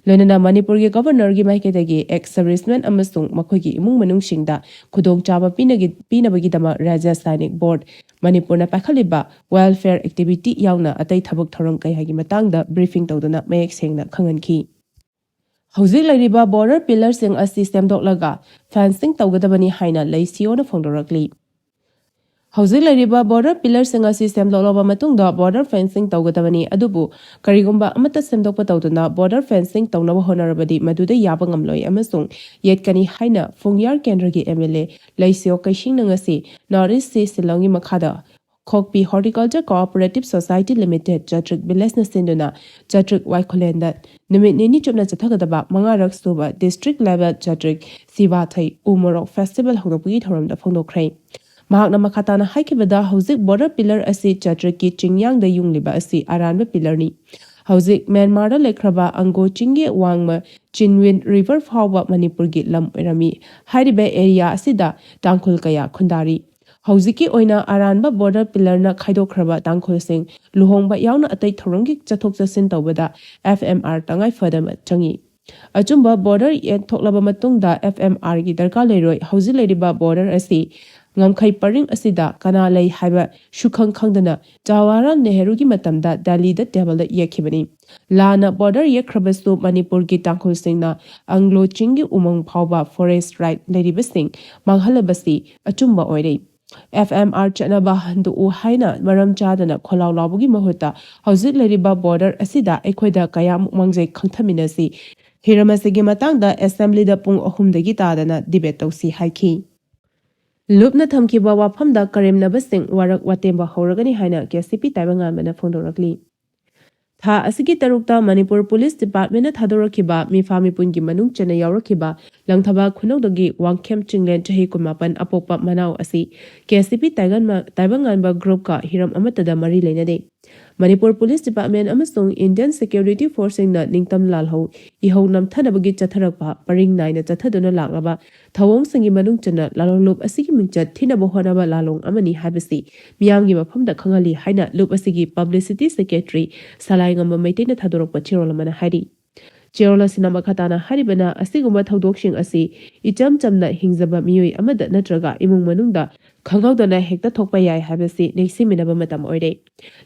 ꯂꯣꯏꯅꯅ ꯃꯅꯤꯄꯨꯔꯒꯤ Governorꯒꯤ ꯃꯥꯏꯀꯩꯗꯒꯤ ex-servicemen ꯑꯃꯁꯨꯡ ꯃꯈꯣꯏꯒꯤ ꯏꯃꯨꯡ ꯃꯅꯨꯡꯁꯤꯡꯗ ꯈꯨꯗꯣꯡꯆꯥꯕ ꯄꯤꯅꯒꯤ- ꯄꯤꯅꯕꯒꯤꯗꯃꯛ ꯔꯥꯖ꯭ꯌ ꯁꯥꯏꯅꯤꯛ ꯕꯣꯔꯗ, ꯃꯅꯤꯄꯨꯔꯅ ꯄꯥꯏꯈꯠꯂꯤꯕ welfare activity ꯌꯥꯎꯅ ꯑꯇꯩ ꯊꯕꯛ ꯊꯧꯔꯝ ꯀꯌꯥꯒꯤ ꯃꯇꯥꯡꯗ briefing ꯇꯧꯗꯨꯅ ꯃꯌꯦꯛ ꯁꯦꯡꯅ ꯈꯪꯍꯟꯈꯤ꯫ ꯍꯧꯖꯤꯛ ꯂꯩꯔꯤꯕ border pillarꯁꯤꯡ ꯑꯁꯤ ꯁꯦꯝꯗꯣꯛꯂꯒ fencing ꯇꯧꯒꯗꯕꯅꯤ ꯍꯥꯏꯅ ꯂꯩꯁꯤꯌꯣꯅ ꯐꯣꯡꯗꯣꯔꯛꯂꯤ꯫ ꯍꯧꯖꯤꯛ ꯂꯩꯔꯤꯕ border pillarꯁꯤꯡ ꯑꯁꯤ ꯁꯦꯝꯗꯣꯛꯂꯕ ꯃꯇꯨꯡꯗ border fencing ꯇꯧꯒꯗꯕꯅꯤ, ꯑꯗꯨꯕꯨ ꯀꯔꯤꯒꯨꯝꯕ ꯑꯃꯠꯇ ꯁꯦꯝꯗꯣꯛꯄ ꯇꯧꯗꯅ border fencing ꯇꯧꯅꯕ ꯍꯣꯠꯅꯔꯕꯗꯤ ꯃꯗꯨꯗ ꯌꯥꯕ ꯉꯝꯂꯣꯏ ꯑꯃꯁꯨꯡ ꯌꯦꯠꯀꯅꯤ ꯍꯥꯏꯅ ꯐꯨꯡꯌꯥꯔ ꯀꯦꯟꯗ꯭ꯔꯒꯤ MLA ꯂꯩꯁꯤꯌꯣ ꯀꯩꯁꯤꯡꯅ ꯉꯁꯤ North East Sea Shillongꯒꯤ ꯃꯈꯥꯗ ꯈꯣꯛꯄꯤ Horticulture Cooperative Society Limited ꯆꯥꯇ꯭ꯔꯤꯛ villageꯅ ꯁꯤꯟꯗꯨꯅ ꯆꯥꯇ꯭ꯔꯤꯛ ꯋꯥꯏꯈꯨꯂꯦꯟꯗ ꯅꯨꯃꯤꯠ ꯅꯤꯅꯤ ꯆꯨꯞꯅ ꯆꯠꯊꯒꯗꯕ ꯃꯉꯥꯔꯛ ꯁꯨꯕ district level ꯆꯥꯇ꯭ꯔꯤꯛ ꯁꯤꯕꯥꯊꯩ ꯎ ꯃꯣꯔꯣꯛ festival ꯍꯧꯗꯣꯛꯄꯒꯤ ꯊꯧꯔꯝꯗ ꯐꯣꯡꯗꯣꯛꯈ꯭ꯔꯦ꯫ ꯃꯍꯥꯛꯅ ꯃꯈꯥ ꯇꯥꯅ ꯍꯥꯏꯈꯤꯕꯗ, ꯍꯧꯖꯤꯛ border pillar ꯑꯁꯤ ꯆꯥꯇ꯭ꯔꯤꯛꯀꯤ ꯆꯤꯡꯌꯥꯡꯗ ꯌꯨꯡꯂꯤꯕ ꯑꯁꯤ ꯑꯔꯥꯟꯕ pillarꯅꯤ꯫ ꯍꯧꯖꯤꯛ ꯃ꯭ꯌꯥꯟꯃꯥꯔꯗ ꯂꯩꯈ꯭ꯔꯕ ꯑꯪꯒꯣ ꯆꯤꯡꯒꯤ ꯋꯥꯡꯃ Chinwin River ꯐꯥꯎꯕ ꯃꯅꯤꯄꯨꯔꯒꯤ ꯂꯝ ꯑꯣꯏꯔꯝꯃꯤ꯫ ꯍꯥꯏꯔꯤꯕ area ꯑꯁꯤꯗ ꯇꯥꯡꯈꯨꯜ ꯀꯌꯥ ꯈꯨꯟꯗꯥꯔꯤ꯫ ꯍꯧꯖꯤꯛꯀꯤ ꯑꯣꯏꯅ ꯑꯔꯥꯟꯕ border pillarꯅ ꯈꯥꯏꯗꯣꯛꯈ꯭ꯔꯕ ꯇꯥꯡꯈꯨꯜꯁꯤꯡ ꯂꯨꯍꯣꯡꯕ ꯌꯥꯎꯅ ꯑꯇꯩ ꯊꯧꯔꯝꯒꯤ ꯆꯠꯊꯣꯛ ꯆꯠꯁꯤꯟ ꯇꯧꯕꯗ FMR ꯇꯉꯥꯏ ꯐꯗꯕ ꯆꯪꯏ꯫ ꯑꯆꯨꯝꯕ border ꯌꯦꯟꯊꯣꯛꯂꯕ ꯃꯇꯨꯡꯗ FMRꯒꯤ ꯗꯔꯀꯥꯔ ꯂꯩꯔꯣꯏ꯫ ꯍꯧꯖꯤꯛ ꯂꯩꯔꯤꯕ border ꯑꯁꯤ ꯉꯝꯈꯩ ꯄꯔꯤꯡ ꯑꯁꯤꯗ ꯀꯅꯥ ꯂꯩ ꯍꯥꯏꯕ ꯁꯨꯈꯪ ꯈꯪꯗꯅ ꯖꯋꯥꯍꯔꯂꯥꯜ ꯅꯦꯍꯔꯨꯒꯤ ꯃꯇꯝꯗ ꯗꯦꯜꯂꯤꯗ ꯇꯦꯕꯜꯗ ꯌꯦꯛꯈꯤꯕꯅꯤ꯫ ꯂꯥꯟꯅ border ꯌꯦꯛꯈ꯭ꯔꯕꯁꯨ ꯃꯅꯤꯄꯨꯔꯒꯤ ꯇꯥꯡꯈꯨꯜꯁꯤꯡꯅ ꯑꯪꯒ꯭ꯂꯣ ꯆꯤꯡꯒꯤ ꯎꯃꯪ ꯐꯥꯎꯕ forest right ꯂꯩꯔꯤꯕꯁꯤꯡ ꯃꯥꯡꯍꯜꯂꯕꯁꯤ ꯑꯆꯨꯝꯕ ꯑꯣꯏꯔꯦ꯫ FMR ꯆꯠꯅꯕ ꯍꯟꯗꯣꯛꯎ ꯍꯥꯏꯅ ꯃꯔꯝ ꯆꯥꯗꯅ ꯈꯣꯜꯂꯥꯎ ꯂꯥꯎꯕꯒꯤ ꯃꯍꯨꯠꯇ ꯍꯧꯖꯤꯛ ꯂꯩꯔꯤꯕ border ꯑꯁꯤꯗ ꯑꯩꯈꯣꯏꯗ ꯀꯌꯥꯃꯨꯛ ꯃꯥꯡꯖꯩ ꯈꯪꯊꯃꯤꯟꯅꯁꯤ꯫ ꯍꯤꯔꯝ ꯑꯁꯤꯒꯤ ꯃꯇꯥꯡꯗ assemblyꯗ ꯄꯨꯡ ꯑꯍꯨꯝꯗꯒꯤ ꯇꯥꯗꯅ debate ꯇꯧꯁꯤ ꯍꯥꯏꯈꯤ꯫ ꯂꯨꯞꯅ ꯊꯝꯈꯤꯕ ꯋꯥꯐꯝꯗ ꯀꯔꯦꯝꯅꯕꯁꯤꯡ ꯋꯥꯔꯛ ꯋꯥꯇꯦꯝꯕ ꯍꯧꯔꯒꯅꯤ ꯍꯥꯏꯅ KCP ꯇꯥꯏꯕꯪꯉꯥꯟꯕꯅ ꯐꯣꯡꯗꯣꯔꯛꯂꯤ꯫ ꯊꯥ ꯑꯁꯤꯒꯤ ꯇꯔꯨꯛꯇ ꯃꯅꯤꯄꯨꯔ Police Departmentꯅ ꯊꯥꯗꯣꯔꯛꯈꯤꯕ ꯃꯤꯐꯥ ꯃꯤꯄꯨꯟꯒꯤ ꯃꯅꯨꯡ ꯆꯟꯅ ꯌꯥꯎꯔꯛꯈꯤꯕ ꯂꯪꯊꯕꯥꯜ ꯈꯨꯅꯧꯗꯒꯤ ꯋꯥꯡꯈꯦꯝ ꯆꯤꯡꯂꯦꯟ, ꯆꯍꯤ ꯀꯨꯟꯃꯥꯄꯟ, ꯑꯄꯣꯛꯄ ꯃꯅꯥꯎ ꯑꯁꯤ KCP ꯇꯥꯏꯒꯟꯃ-, ꯇꯥꯏꯕꯪꯉꯥꯟꯕ groupꯀ ꯍꯤꯔꯝ ꯑꯃꯠꯇꯗ ꯃꯔꯤ ꯂꯩꯅꯗꯦ꯫ ꯃꯅꯤꯄꯨꯔ ꯄꯨꯂꯤꯁ ꯗꯤꯄꯥꯔꯠꯃꯦꯟ ꯑꯃꯁꯨꯡ ꯏꯟꯗꯤꯌꯟ ꯁꯦꯀ꯭ꯌꯨꯔꯤꯇꯤ ꯐꯣꯔꯁꯁꯤꯡꯅ ꯅꯤꯡꯇꯝ ꯂꯥꯜꯍꯧ ꯏꯍꯧ ꯅꯝꯊꯅꯕꯒꯤ ꯆꯠꯊꯔꯛꯄ ꯄꯔꯤꯡ ꯅꯥꯏꯅ ꯆꯠꯊꯗꯨꯅ ꯂꯥꯛꯂꯕ ꯊꯧꯑꯣꯡꯁꯤꯡꯒꯤ ꯃꯅꯨꯡ ꯆꯟꯅ ꯂꯥꯂꯣꯡꯂꯨꯞ ꯑꯁꯤꯒꯤ ꯃꯤꯡꯆꯠ ꯊꯤꯅꯕ ꯍꯣꯠꯅꯕ ꯂꯥꯂꯣꯡ ꯑꯃꯅꯤ ꯍꯥꯏꯕꯁꯤ ꯃꯤꯌꯥꯝꯒꯤ ꯃꯐꯝꯗ ꯈꯪꯍꯜꯂꯤ ꯍꯥꯏꯅ ꯂꯨꯞ ꯑꯁꯤꯒꯤ ꯄꯕ꯭ꯂꯤꯁꯤꯇꯤ ꯁꯦꯀ꯭ꯔꯦꯇꯔꯤ ꯁꯂꯥꯏꯉꯝꯕ ꯃꯩꯇꯩꯅ ꯊꯥꯗꯣꯔꯛꯄ ꯆꯦꯔꯣꯜ ꯑꯃꯅ ꯍꯥꯏꯔꯤ꯫ ꯆꯦꯔꯣꯜ ꯑꯁꯤꯅ ꯃꯈꯥ ꯇꯥꯅ ꯍꯥꯏꯔꯤꯕꯅ, ꯑꯁꯤꯒꯨꯝꯕ ꯊꯧꯗꯣꯛꯁꯤꯡ ꯑꯁꯤ ꯏꯆꯝ ꯆꯝꯅ ꯍꯤꯡꯖꯕ ꯃꯤꯑꯣꯏ ꯑꯃꯗ ꯅꯠꯇ꯭ꯔꯒ ꯏꯃꯨꯡ ꯃꯅꯨꯡꯗ ꯈꯪꯍꯧꯗꯅ ꯍꯦꯛꯇ ꯊꯣꯛꯄ ꯌꯥꯏ ꯍꯥꯏꯕꯁꯤ ꯅꯤꯡꯁꯤꯡꯃꯤꯟꯅꯕ ꯃꯇꯝ ꯑꯣꯏꯔꯦ꯫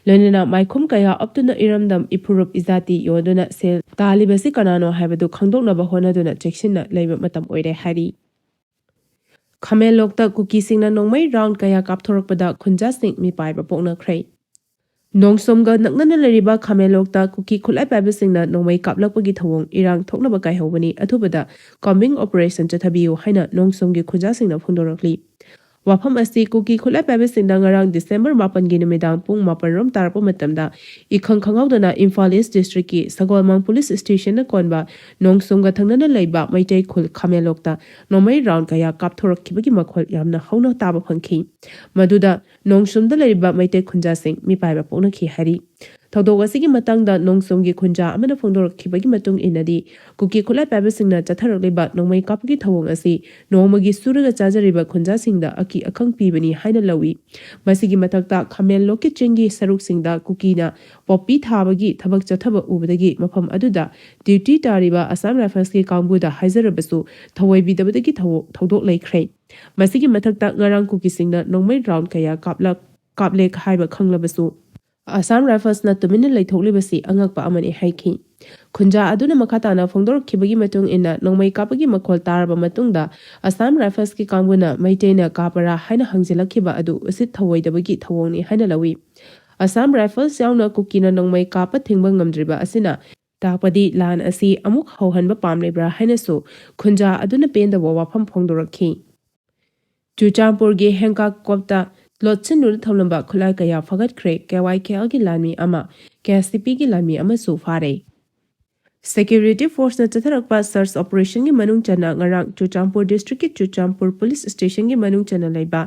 ꯂꯣꯏꯅꯅ ꯃꯥꯏꯈꯨꯝ ꯀꯌꯥ ꯑꯞꯇꯨꯅ ꯏꯔꯝꯗꯝ ꯏꯐꯨꯔꯨꯞ ꯏꯖꯥꯇꯤ ꯌꯣꯟꯗꯨꯅ ꯁꯦꯜ ꯇꯥꯜꯂꯤꯕꯁꯤ ꯀꯅꯥꯅꯣ ꯍꯥꯏꯕꯗꯨ ꯈꯪꯗꯣꯛꯅꯕ ꯍꯣꯠꯅꯗꯨꯅ ꯆꯦꯛꯁꯤꯟꯅ ꯂꯩꯕ ꯃꯇꯝ ꯑꯣꯏꯔꯦ ꯍꯥꯏꯔꯤ꯫ ꯈꯥꯃꯦꯟꯂꯣꯛꯇ ꯀꯨꯀꯤꯁꯤꯡꯅ ꯅꯣꯡꯃꯩ ꯔꯥꯎꯟ ꯀꯌꯥ ꯀꯥꯞꯊꯣꯔꯛꯄꯗ ꯈꯨꯟꯖꯥꯁꯤꯡ ꯃꯤꯄꯥꯏꯕ ꯄꯣꯛꯅꯈ꯭ꯔꯦ꯫ ꯅꯣꯡꯁꯣꯝꯒ ꯅꯛꯅꯅ ꯂꯩꯔꯤꯕ ꯈꯥꯃꯦꯟꯂꯣꯛꯇ ꯀꯨꯀꯤ ꯈꯨꯠꯂꯥꯏ ꯄꯥꯏꯕꯁꯤꯡꯅ ꯅꯣꯡꯃꯩ ꯀꯥꯞꯂꯛꯄꯒꯤ ꯊꯧꯑꯣꯡ ꯏꯔꯥꯡ ꯊꯣꯛꯅꯕ ꯀꯥꯏꯍꯧꯕꯅꯤ꯫ ꯑꯊꯨꯕꯗ ꯀꯣꯝꯕꯤꯡ ꯑꯣꯄꯔꯦꯁꯟ ꯆꯠꯊꯕꯤꯌꯨ ꯍꯥꯏꯅ ꯅꯣꯡꯁꯣꯝꯒꯤ ꯈꯨꯟꯖꯥꯁꯤꯡꯅ ꯐꯣꯡꯗꯣꯔꯛꯂꯤ꯫ ꯋꯥꯐꯝ ꯑꯁꯤ ꯀꯨꯀꯤ ꯈꯨꯠꯂꯥꯏ ꯄꯥꯏꯕꯁꯤꯡꯅ ꯉꯔꯥꯡ ꯗꯤꯁꯦꯝꯕꯔ ꯃꯥꯄꯟꯒꯤ ꯅꯨꯃꯤꯗꯥꯡ ꯄꯨꯡ ꯃꯥꯄꯟ ꯔꯣꯝ ꯇꯥꯔꯛꯄ ꯃꯇꯝꯗ ꯏꯈꯪ ꯈꯪꯍꯧꯗꯅ ꯏꯝꯐꯥꯜ ꯏꯁ ꯗꯤꯁꯇ꯭ꯔꯤꯛꯀꯤ ꯁꯒꯣꯜꯃꯥꯡ ꯄꯨꯂꯤꯁ ꯁ꯭ꯇꯦꯁꯟꯅ ꯀꯣꯟꯕ ꯅꯣꯡꯁꯣꯝꯒ ꯊꯪꯅꯅ ꯂꯩꯕ ꯃꯩꯇꯩ ꯈꯨꯜ ꯈꯥꯃꯦꯟꯂꯣꯛꯇ ꯅꯣꯡꯃꯩ ꯔꯥꯎꯟ ꯀꯌꯥ ꯀꯥꯞꯊꯣꯔꯛꯈꯤꯕꯒꯤ ꯃꯈꯣꯜ ꯌꯥꯝꯅ ꯍꯧꯅ ꯇꯥꯕ ꯐꯪꯈꯤ꯫ ꯃꯗꯨꯗ ꯅꯣꯡꯁꯨꯝꯗ ꯂꯩꯔꯤꯕ ꯃꯩꯇꯩ ꯈꯨꯟꯖꯥꯁꯤꯡ ꯃꯤꯄꯥꯏꯕ ꯄꯣꯛꯅꯈꯤ ꯍꯥꯏꯔꯤ꯫ ꯊꯧꯗꯣꯛ ꯑꯁꯤꯒꯤ ꯃꯇꯥꯡꯗ ꯅꯣꯡꯁꯨꯝꯒꯤ ꯈꯨꯟꯖꯥ ꯑꯃꯅ ꯐꯣꯡꯗꯣꯔꯛꯈꯤꯕꯒꯤ ꯃꯇꯨꯡ ꯏꯟꯅꯗꯤ, ꯀꯨꯀꯤ ꯈꯨꯠꯂꯥꯏ ꯄꯥꯏꯕꯁꯤꯡꯅ ꯆꯠꯊꯔꯛꯂꯤꯕ ꯅꯣꯡꯃꯩ ꯀꯥꯞꯄꯒꯤ ꯊꯧꯑꯣꯡ ꯑꯁꯤ ꯅꯣꯡꯃꯒꯤ ꯁꯨꯔꯒ ꯆꯥꯖꯔꯤꯕ ꯈꯨꯟꯖꯥꯁꯤꯡꯗ ꯑꯀꯤ ꯑꯈꯪ ꯄꯤꯕꯅꯤ ꯍꯥꯏꯅ ꯂꯧꯏ꯫ ꯃꯁꯤꯒꯤ ꯃꯊꯛꯇ ꯈꯥꯃꯦꯟꯂꯣꯛꯀꯤ ꯆꯤꯡꯒꯤ ꯁꯔꯨꯛꯁꯤꯡꯗ ꯀꯨꯀꯤꯅ ꯄꯣꯄꯤ ꯊꯥꯕꯒꯤ ꯊꯕꯛ ꯆꯠꯊꯕ ꯎꯕꯗꯒꯤ ꯃꯐꯝ ꯑꯗꯨꯗ ꯗ꯭ꯌꯨꯇꯤ ꯇꯥꯔꯤꯕ ꯑꯁꯥꯝ ꯔꯥꯏꯐꯜꯁꯀꯤ ꯀꯥꯡꯕꯨꯗ ꯍꯥꯏꯖꯔꯕꯁꯨ ꯊꯧꯑꯣꯏꯕꯤꯗꯕꯗꯒꯤ ꯊꯧꯑꯣ-, ꯊꯧꯗꯣꯛ ꯂꯩꯈ꯭ꯔꯦ꯫ ꯃꯁꯤꯒꯤ ꯃꯊꯛꯇ ꯉꯔꯥꯡ ꯀꯨꯀꯤꯁꯤꯡꯅ ꯅꯣꯡꯃꯩ ꯔꯥꯎꯟ ꯀꯌꯥ ꯀꯥꯞꯂꯛ-, ꯀꯥꯞꯂꯦ ꯍꯥꯏꯕ ꯈꯪꯂꯕꯁꯨ ꯑꯁꯥꯝ ꯔꯥꯏꯐꯜꯁꯅ ꯇꯨꯃꯤꯟꯅ ꯂꯩꯊꯣꯛꯂꯤꯕꯁꯤ ꯑꯉꯛꯄ ꯑꯃꯅꯤ ꯍꯥꯏꯈꯤ꯫ ꯈꯨꯟꯖꯥ ꯑꯗꯨꯅ ꯃꯈꯥ ꯇꯥꯅ ꯐꯣꯡꯗꯣꯔꯛꯈꯤꯕꯒꯤ ꯃꯇꯨꯡ ꯏꯟꯅ, ꯅꯣꯡꯃꯩ ꯀꯥꯞꯄꯒꯤ ꯃꯈꯣꯜ ꯇꯥꯔꯕ ꯃꯇꯨꯡꯗ ꯑꯁꯥꯝ ꯔꯥꯏꯐꯜꯁꯀꯤ ꯀꯥꯡꯕꯨꯅ ꯃꯩꯇꯩꯅ ꯀꯥꯞꯄꯔꯥ ꯍꯥꯏꯅ ꯍꯪꯖꯤꯜꯂꯛꯈꯤꯕ ꯑꯗꯨ ꯎꯁꯤꯠ ꯊꯧꯑꯣꯏꯗꯕꯒꯤ ꯊꯧꯑꯣꯡꯅꯤ ꯍꯥꯏꯅ ꯂꯧꯏ꯫ ꯑꯁꯥꯝ ꯔꯥꯏꯐꯜꯁ ꯌꯥꯎꯅ ꯀꯨꯀꯤꯅ ꯅꯣꯡꯃꯩ ꯀꯥꯞꯄ ꯊꯤꯡꯕ ꯉꯝꯗ꯭ꯔꯤꯕ ꯑꯁꯤꯅ ꯇꯥꯛꯄꯗꯤ ꯂꯥꯟ ꯑꯁꯤ ꯑꯃꯨꯛ ꯍꯧꯍꯟꯕ ꯄꯥꯝꯂꯤꯕ꯭ꯔꯥ ꯍꯥꯏꯅꯁꯨ ꯈꯨꯟꯖꯥ ꯑꯗꯨꯅ ꯄꯦꯟꯗꯕ ꯋꯥꯐꯝ ꯐꯣꯡꯗꯣꯔꯛꯈꯤ꯫ ꯆꯨꯔꯆꯥꯟꯄꯨꯔꯒꯤ ꯍꯦꯡꯀꯥꯛꯀꯣꯞꯇ ꯂꯣꯠꯁꯤꯟꯗꯨꯅ ꯊꯝꯂꯝꯕ ꯈꯨꯠꯂꯥꯏ ꯀꯌꯥ ꯐꯒꯠꯈ꯭ꯔꯦ꯫ ꯀꯦ ꯋꯥꯏ ꯀꯦ ꯑꯦꯜꯒꯤ ꯂꯥꯟꯃꯤ ꯑꯃ, ꯀꯦ ꯑꯦꯁ ꯇꯤ ꯄꯤꯒꯤ ꯂꯥꯟꯃꯤ ꯑꯃꯁꯨ ꯐꯥꯔꯦ꯫ ꯁꯦꯀ꯭ꯌꯨꯔꯤꯇꯤ ꯐꯣꯔꯁꯅ ꯆꯠꯊꯔꯛꯄ ꯁꯔꯆ ꯑꯣꯄꯔꯦꯁꯟꯒꯤ ꯃꯅꯨꯡ ꯆꯟꯅ ꯉꯔꯥꯡ ꯆꯨꯔꯆꯥꯟꯄꯨꯔ ꯗꯤꯁꯇ꯭ꯔꯤꯛꯀꯤ ꯆꯨꯔꯆꯥꯟꯄꯨꯔ ꯄꯨꯂꯤꯁ ꯁ꯭ꯇꯦꯁꯟꯒꯤ ꯃꯅꯨꯡ ꯆꯟꯅ ꯂꯩꯕ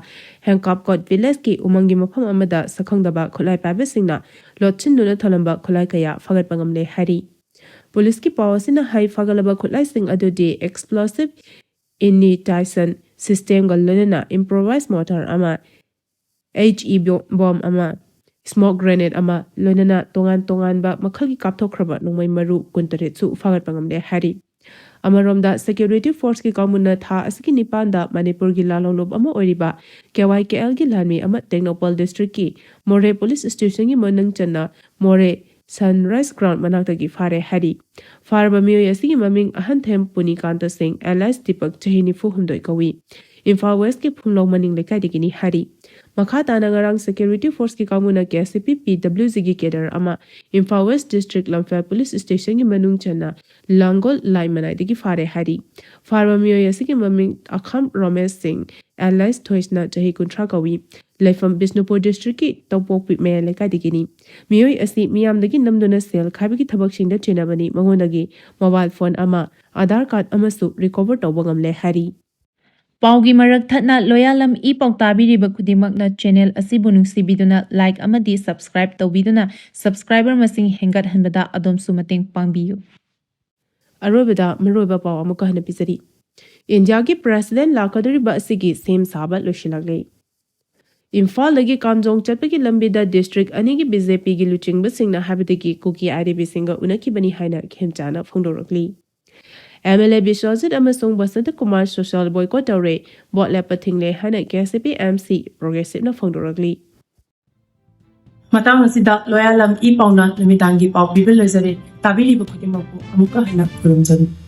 ꯍꯦꯡꯀꯥꯞꯀꯣꯠ ꯚꯤꯂꯦꯖꯀꯤ ꯎꯃꯪꯒꯤ ꯃꯐꯝ ꯑꯃꯗ ꯁꯛꯈꯪꯗꯕ ꯈꯨꯠꯂꯥꯏ ꯄꯥꯏꯕꯁꯤꯡꯅ ꯂꯣꯠꯁꯤꯟꯗꯨꯅ ꯊꯝꯂꯝꯕ ꯈꯨꯠꯂꯥꯏ ꯀꯌꯥ ꯐꯥꯒꯠꯄ ꯉꯝꯂꯦ ꯍꯥꯏꯔꯤ꯫ ꯄꯨꯂꯤꯁꯀꯤ ꯄꯥꯎ ꯑꯁꯤꯅ ꯍꯥꯏ, ꯐꯥꯒꯠꯂꯕ ꯈꯨꯠꯂꯥꯏꯁꯤꯡ ꯑꯗꯨꯗꯤ explosive initiation systemꯒ ꯂꯣꯏꯅꯅ improvised mortar ꯑꯃ, HE bomb ꯑꯃ, smoke grenade ꯑꯃ, ꯂꯣꯏꯅꯅ ꯇꯣꯉꯥꯟ ꯇꯣꯉꯥꯟꯕ ꯃꯈꯜꯒꯤ ꯀꯥꯞꯊꯣꯛꯈ꯭ꯔꯕ ꯅꯣꯡꯃꯩ ꯃꯔꯨ ꯀꯨꯟꯇꯔꯦꯠꯁꯨ ꯐꯥꯒꯠꯄ ꯉꯝꯂꯦ ꯍꯥꯏꯔꯤ꯫ ꯑꯃꯔꯣꯝꯗ, security forceꯀꯤ ꯀꯥꯡꯕꯨꯅ ꯊꯥ ꯑꯁꯤꯒꯤ ꯅꯤꯄꯥꯟꯗ ꯃꯅꯤꯄꯨꯔꯒꯤ ꯂꯥꯜꯍꯧꯂꯨꯞ ꯑꯃ ꯑꯣꯏꯔꯤꯕ KYKLꯒꯤ ꯂꯥꯟꯃꯤ ꯑꯃ ꯇꯦꯡꯅꯧꯄꯜ districtꯀꯤ ꯃꯣꯔꯦ police stationꯒꯤ ꯃꯅꯨꯡ ꯆꯟꯅ ꯃꯣꯔꯦ Sunrise Ground ꯃꯅꯥꯛꯇꯒꯤ ꯐꯥꯔꯦ ꯍꯥꯏꯔꯤ꯫ ꯐꯥꯔꯕ ꯃꯤꯑꯣꯏ ꯑꯁꯤꯒꯤ ꯃꯃꯤꯡ ꯑꯍꯟꯊꯦꯝ ꯄꯨꯅꯤꯀꯥꯟꯇ ꯁꯤꯡ alias ꯗꯤꯄꯛ, ꯆꯍꯤ ꯅꯤꯐꯨ ꯍꯨꯝꯗꯣꯏ ꯀꯧꯏ꯫ ꯏꯝꯐꯥꯜ Westꯀꯤ ꯐꯨꯝꯂꯧ ꯃꯅꯤꯡ ꯂꯩꯀꯥꯏꯗꯒꯤꯅꯤ ꯍꯥꯏꯔꯤ꯫ ꯃꯈꯥ ꯇꯥꯅ ꯉꯔꯥꯡ security forceꯀꯤ ꯀꯥꯡꯕꯨꯅ KCP PWGꯒꯤ cadre ꯑꯃ ꯏꯝꯐꯥꯜ West district ꯂꯝꯐꯦꯜ police stationꯒꯤ ꯃꯅꯨꯡ ꯆꯟꯅ ꯂꯥꯡꯒꯣꯜ ꯂꯥꯏ ꯃꯅꯥꯏꯗꯒꯤ ꯐꯥꯔꯦ ꯍꯥꯏꯔꯤ꯫ ꯐꯥꯔꯕ ꯃꯤꯑꯣꯏ ꯑꯁꯤꯒꯤ ꯃꯃꯤꯡ ꯑꯈꯥꯝ ꯔꯣꯃꯦꯁ ꯁꯤꯡ alias ꯊꯣꯏꯁꯅꯥ, ꯆꯍꯤ ꯀꯨꯟꯊ꯭ꯔꯥ ꯀꯧꯏ꯫ ꯂꯩꯐꯝ ꯕꯤꯁꯅꯨꯄꯨꯔ districtꯀꯤ ꯇꯧꯄꯣꯛꯄꯤ ꯃꯌꯥꯏ ꯂꯩꯀꯥꯏꯗꯒꯤꯅꯤ꯫ ꯃꯤꯑꯣꯏ ꯑꯁꯤ ꯃꯤꯌꯥꯝꯗꯒꯤ ꯅꯝꯗꯨꯅ ꯁꯦꯜ ꯈꯥꯏꯕꯒꯤ ꯊꯕꯛꯁꯤꯡꯗ ꯆꯦꯟꯅꯕꯅꯤ꯫ ꯃꯉꯣꯟꯗꯒꯤ mobile phone ꯑꯃ, Aadhaar card ꯑꯃꯁꯨ recover ꯇꯧꯕ ꯉꯝꯂꯦ ꯍꯥꯏꯔꯤ꯫ ꯄꯥꯎꯒꯤ ꯃꯔꯛ ꯊꯠꯅ ꯂꯣꯌꯥꯂꯝ ꯏ ꯄꯥꯎ ꯇꯥꯕꯤꯔꯤꯕ ꯈꯨꯗꯤꯡꯃꯛꯅ channel ꯑꯁꯤꯕꯨ ꯅꯨꯡꯁꯤꯕꯤꯗꯨꯅ like ꯑꯃꯗꯤ subscribe ꯇꯧꯕꯤꯗꯨꯅ subscriber ꯃꯁꯤꯡ ꯍꯦꯟꯒꯠꯍꯟꯕꯗ ꯑꯗꯣꯝꯁꯨ ꯃꯇꯦꯡ ꯄꯥꯡꯕꯤꯌꯨ꯫ ꯑꯔꯣꯏꯕꯗ ꯃꯔꯨꯑꯣꯏꯕ ꯄꯥꯎ ꯑꯃꯨꯛꯀ ꯍꯟꯅ ꯄꯤꯖꯔꯤ꯫ ꯏꯟꯗꯤꯌꯥꯒꯤ president ꯂꯥꯛꯀꯗꯧꯔꯤꯕ ꯑꯁꯤꯒꯤ ꯁꯦꯝ ꯁꯥꯕ ꯂꯣꯏꯁꯤꯜꯂꯛꯂꯦ꯫ ꯏꯝꯐꯥꯜꯗꯒꯤ ꯀꯥꯝꯖꯣꯡ ꯆꯠꯄꯒꯤ ꯂꯝꯕꯤꯗ district ꯑꯅꯤꯒꯤ BJPꯒꯤ ꯂꯨꯆꯤꯡꯕꯁꯤꯡꯅ ꯍꯥꯏꯕꯗꯒꯤ ꯀꯨꯀꯤ ꯑꯥꯏꯔꯤꯕꯤꯁꯤꯡꯒ ꯎꯅꯈꯤꯕꯅꯤ ꯍꯥꯏꯅ ꯈꯦꯝꯆꯥꯅ ꯐꯣꯡꯗꯣꯔꯛꯂꯤ꯫ MLA ꯕꯤꯁ꯭ꯋꯖꯤꯠ ꯑꯃꯁꯨꯡ ꯕꯁꯟꯇ ꯀꯨꯃꯥꯔ social boycott ꯇꯧꯔꯦ, vote ꯂꯦꯞꯄ ꯊꯤꯡꯂꯦ ꯍꯥꯏꯅ KCP MC Progressiveꯅ ꯐꯣꯡꯗꯣꯔꯛꯂꯤ꯫ ꯃꯇꯥꯡ ꯑꯁꯤꯗ ꯂꯣꯌꯥꯂꯝ ꯏ ꯄꯥꯎꯅ ꯅꯨꯃꯤꯗꯥꯡꯒꯤ ꯄꯥꯎ ꯄꯤꯕ ꯂꯣꯏꯖꯔꯦ꯫ ꯇꯥꯕꯤꯔꯤꯕ ꯈꯨꯗꯤꯡꯃꯛꯄꯨ ꯑꯃꯨꯛꯀ ꯍꯟꯅ ꯈꯨꯔꯨꯝꯖꯔꯤ꯫